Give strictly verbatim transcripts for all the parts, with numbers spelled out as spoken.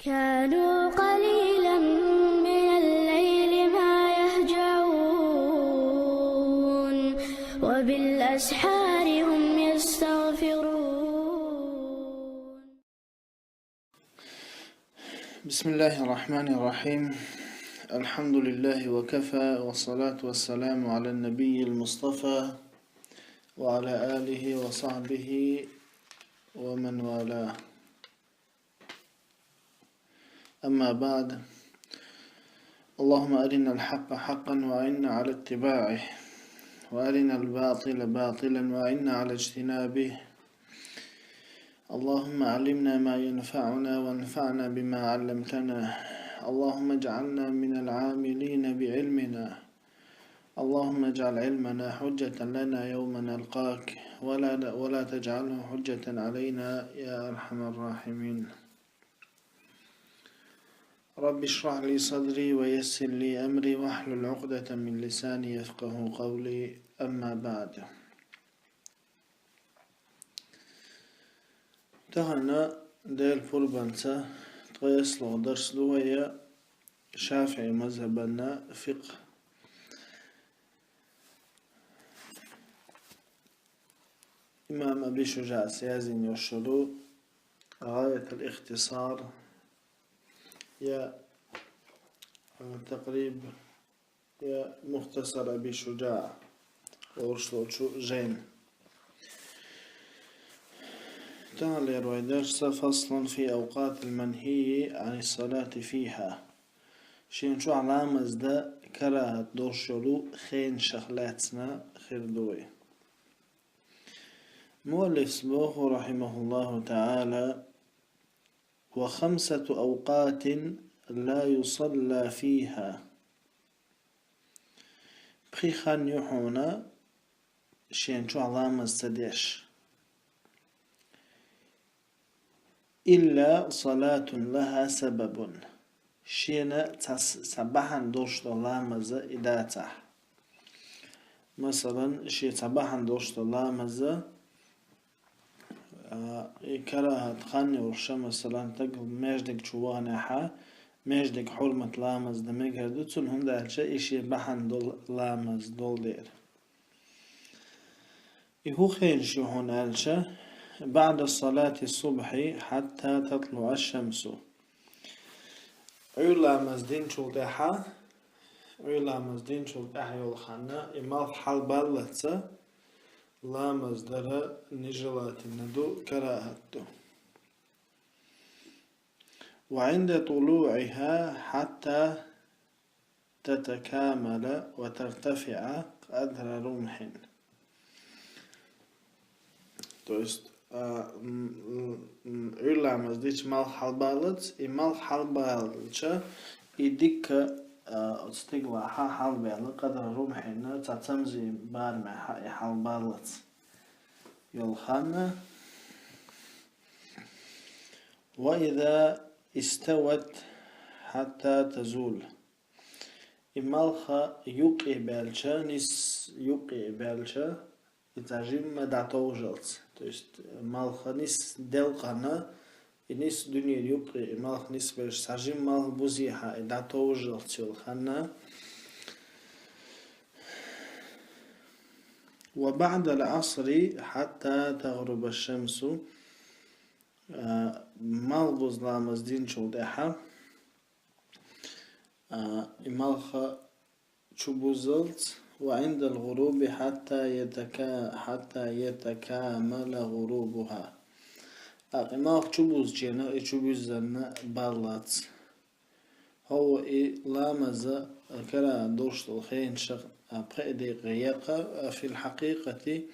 كانوا قليلا من الليل ما يهجعون، وبالأسحار هم يستغفرون. بسم الله الرحمن الرحيم. الحمد لله وكفى، والصلاة والسلام على النبي المصطفى وعلى آله وصحبه ومن والاه. أما بعد، اللهم أرنا الحق حقا وأعنا على اتباعه، وأرنا الباطل باطلا وأعنا على اجتنابه. اللهم علمنا ما ينفعنا وانفعنا بما علمتنا. اللهم اجعلنا من العاملين بعلمنا. اللهم اجعل علمنا حجة لنا يوم نلقاك، ولا، ولا تجعله حجة علينا يا أرحم الراحمين. رب اشرح لي صدري ويسر لي أمري واحلل عقدة من لساني يفقه قولي. أما بعد. Тахана Дела пурбанца ткъаь ялсмала дарс ду вай ШафиӀи мазхӀабан фикъхӀ. Имам Аби ШужаӀас язйина йолу «ГӀаятул ихтисар» я, а, «Такъриб», я «Мухтасар Аби ШужаӀ» олуш долчу жайна. Тахана лерина вай дарс «Фаслун фи авкъатил манхийи Ӏанис салати фиха». Шен чохь ламаз дан карахӀат долуш йолу хенашах лаьцна хир ду вай. Муаллифс боху, рахьимахуллаху таӀала: «Ва хамсату авкъатин ла юсалла фиха». Пхи хан ю хьуна шен чохь ламаз ца деш. «Илла салатун лаха сабабун». Шена цхьа, цхьа бахьана долуш долу ламаз и дацахь. Масалан, шен цхьа бахьана долуш долу ламаз, а, и карахӀат хан йолуш, масалан, стаг маьждиг чу ваханехь, маьждиг хьурмат ламаз дан мегар ду цунна, хӀунда аьлча и шен бахьана долу ламаз долу дела. И хӀун хенаш ю хьуна аьлча: «БаӀда салати субхьи хьатта татлуӀа шамсу». Ӏуьйр ламаз динчул тӀаьхьа, Ӏуьйр ламаз динчул тӀаьхьа йолу хан, и малх хьалабаллалц ламаз дар нежелательно ду, карахӀат ду. «Ва Ӏинда тулуӀиха хьатта татакамала ва тартафиӀа къадра румхьин». То есть, а, м, м, м, Ӏуьйр ламаз дича малх хьалабаллалц, и малх хьалабаллалц, и дикка, а, оцу стигалахь хьалабаьлла, къадра румхьин, цхьа цамзин барамехь и хьалабаллалц йолу хан. «Ва иза истават хьатта тазул». И малх юккъе баьлча, нис юккъе баьлча, и цхьа жимма дӀатовжалц. То есть малх нис делкъана, и нис дуьненан юккъе, и малх нисбелча, цхьа жимма малх бузехьа, и дӀатовжалц йолу хан. «Ва баӀдал Ӏасри хьатта тагӀруба шамсу». А, малх буза ламаз динчул тӀаьхьа, а, и малх чубуззалц, «ва Ӏиндал гӀуруби хьатта ятака-, хьатта ятакамала гӀурубуха». ТӀаккха и малх чубузучу хенахь и чубуьззина баллалц. ХӀо-, и ламаз карахӀат долуш долу хенашах, а, пхеа декъе яккха, а, фил хьакъикъати,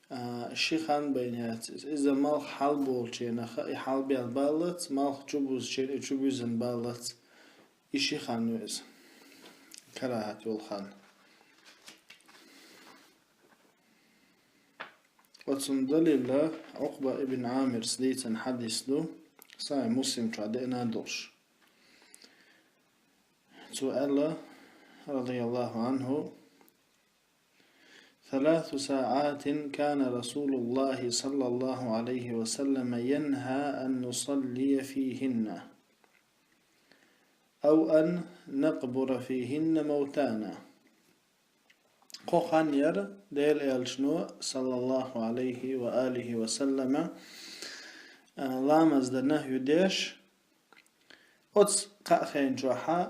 а, ши хан байна яц иза. Иза малх хьалаболучу хенахь и хьалабаьлла баллалц, малх чубузучу хенахь и чубуьззина баллалц. И ши хан ю иза, карахӀат йолу хан. Оцунна далилла Ӏукъба ибн Ӏамирс дийцина хьадис ду, Сахьихь Муслим чохь деана долуш. Цо аьлла, радияллаху Ӏанху: «Саласу саӀатин кана Расулуллахи саллаллаху Ӏалайхи ва саллама янхӀа ан нусаллия фихӀинна». أو أن نقبر فيهن موتانا. Кхо хан яр Делан Элчано, саллаллаху алейхи ва алихи ва саллама, а, ламаз дан нахью деш, оцу кхаа хенчохьа,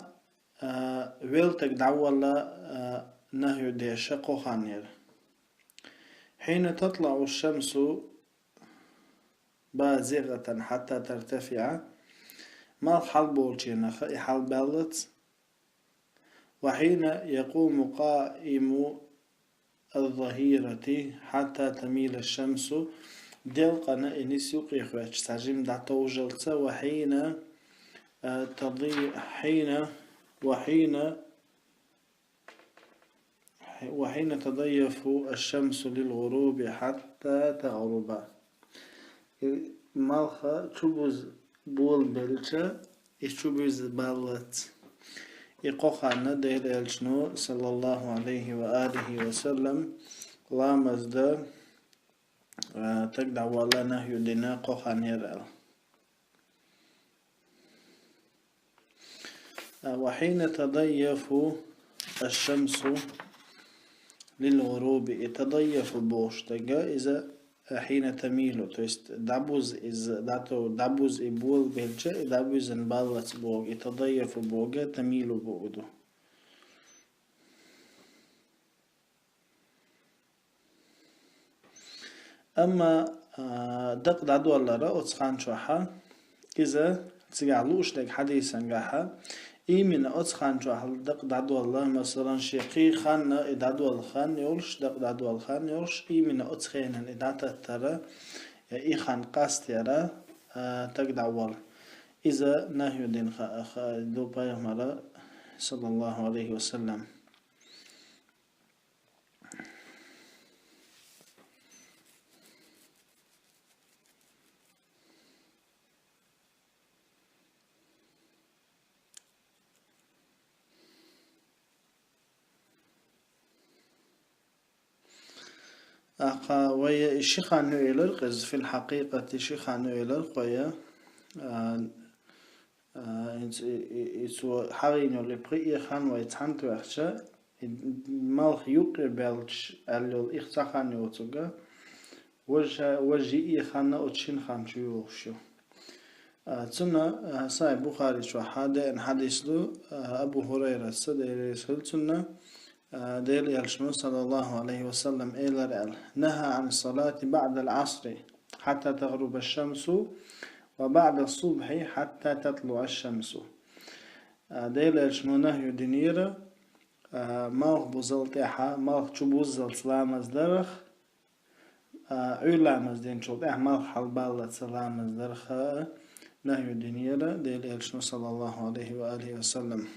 а, велла стаг дӀаволла, а, нахью деш кхо хан яр. حين تطلع الشمس بازغة حتى ترتفع, малх хьалаболучу хенахь и хьалабаьллалц, وحين يقوم قائم الظهيرة حتى تميل الشمس, делкъана и нис юккъе хоьттуш цхьа жима дӀатовжалц, وحين, а, تضي-, حين, وحين وحين تضيف الشمس للغروب حتى تغرب. И малх чубуза болабелча, и чубуза баллалц. И кхо хан Делан Элчано, саллаллаху алейхи ва алихи ва саллам, ламаз дан, а, стаг дӀаволла нахью дина кхо хан яр аьлла. А, وحين تضيف الشمس للغروب, и تضيف бохуш стаг, иза, а, حين تميل, то есть дӀабуза иза, дӀато-, дӀабуза и болабелча, и дӀабузина баллалц боху, и تضيف боху, تميل боху ду. Амма, а, дакъа дӀадоллар оцу хан чохьа, иза цигахь лууш дерг хьадисангахьа, именно оцу хан чохь дакъа дӀадолла, масалан, шен кхин ханна и дӀадолла хан йолуш, дакъа дӀадолла хан йолуш, именно оцу хенан и дӀататтара, я и хан къастаяра, а, стаг дӀаволла. Иза нахью дина ха-, ха-, ду пайхамара, саллаллаху алейхи ва саллам. Аккха вай и ши хан ю элира, къиза фил хьакъикъати ши хан ю элира кхо я, а, А, и, и, и, и цо хьагӀийна йолу и пхи а хан вай цхьаьнатоьхча, и малх юккъе баьлча аьлла йолу и цхьа хан йоцург, важа, важа йиъ хан оцу шина хан чу йогӀуш ю. А, цунна, а, Сахьихь Бухари чохь деана хьадис ду, а, Абу ХӀурайрас, Дела реза хуьлда цунна, а, Делан Элчано, саллаллаху алейхи ва саллам, элира аьлла: «Нахьа ан салати баъдал Ӏасри хьатта тагӀруба шамсу ва баъда субхьи хьатта татлуа шамсу». А, Делан Элчано нахью динера, а, малх бузал тӀаьхьа, малх чу буззалц ламаз дарах, а, Ӏуьйра ламаз динчул тӀаьхьа малх хьалабаллалц ламаз дарах а нахью динера Делан Элчано, саллаллаху алейхи ва алихи ва саллам.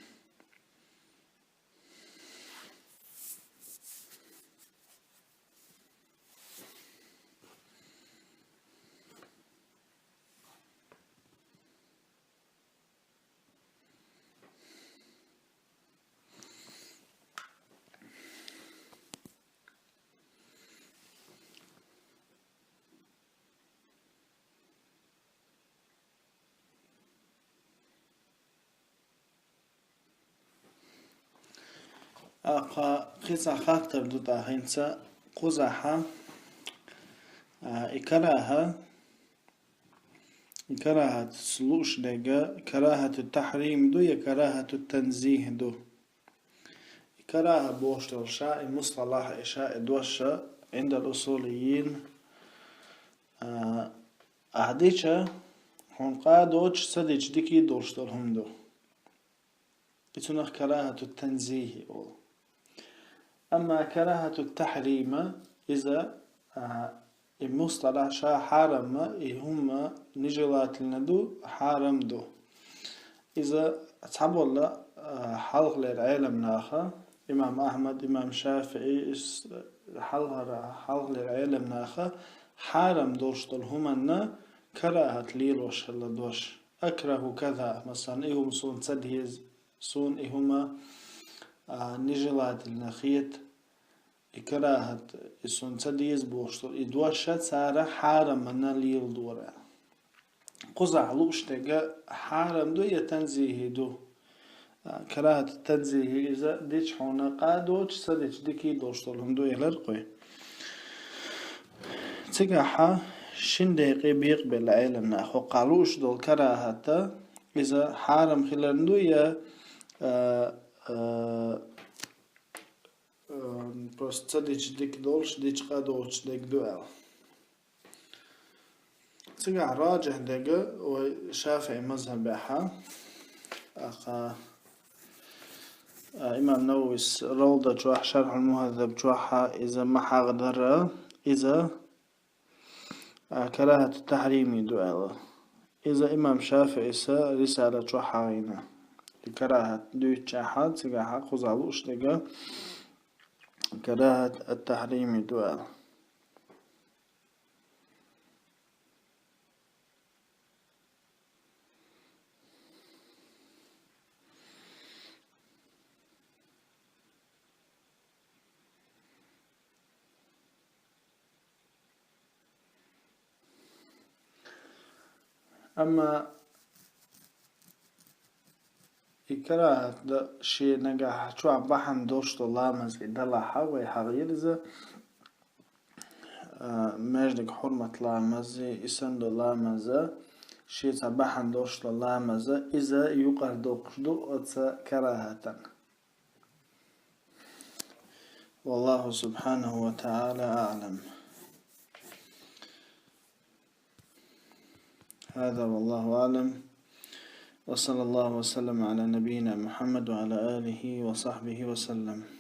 Аккха кхин цхьа хаттар ду тӀаккха хӀинца кхузахьа, а, и карахӀа, и карахӀат лууш дерг карахӀату тахьрим ду я карахӀату танзих ду. И карахӀа бохуш долу ша и мусталахь, и ша и дош а, Ӏиндал усулиййин, а, ахь дича, хьуна къа доцуш, ца дича дика долуш долу хӀума ду. И цунах карахӀату танзихи олу. Амма карахӀату тахьрима, иза, а, и мусталахь ша хьарам а, и хӀума нежелательно ду, хьарам ду. Иза цхьаболла, а, хьалхалера Ӏеламнаха, имам Ахьмад, имам ШафиӀи, ис-, хьалхара, хьалхалера Ӏеламнаха хьарам долуш долу хӀуманна карахӀат лелош хилла дош. Акраху каза, масалан, и хӀума суна ца деза, суна и хӀума, а, нежелательно хета, и карахӀат, и суна ца деза бохуш долу, и дош а цара хьарамана леладора. Кхузахь лууш дерг хьарам ду я танзихи ду? Карахьат танзихи иза дича хьуна къа доцуш, ца дича дика долуш долу хӀума ду элира кхуьй. Цигахьа шина декъе бекъабелла Ӏеламнаха хӀокху лууш долу карахьат, иза хьарам хиларна ду я, а, а, а, просто ца дича дика долуш, дича къа доцуш дерг ду аьлла. Цигахь раджихь дерг вай ШафиӀи мазхьабехьа, тӀаккха, а, имам Нававис Равда чохь, Шархьул Мухьаззаб чохьа иза ма хьахадара, иза, а, карахьат тахьрими ду аьлла. Иза имам ШафиӀис Рисала чохь хьахийна. И карахьат дуьйцучехьа, цигахьа кхузахь лууш дерг карахьат ат-тахьрими ду аьлла. Амма и карахьат дан шен нагахь чохь бахьана долуш долу ламаз и далахьа вай хьахийра иза, а, маьждиг хьурмат ламаз, и санна долу ламаз, шен цхьа бахьана долуш долу ламаз, иза юкъара доккхуш ду оцу карахьатан. والله سبحانه وتعالى أعلم. هذا والله أعلم. وصلى الله وسلم على نبينا محمد وعلى آله وصحبه وسلم.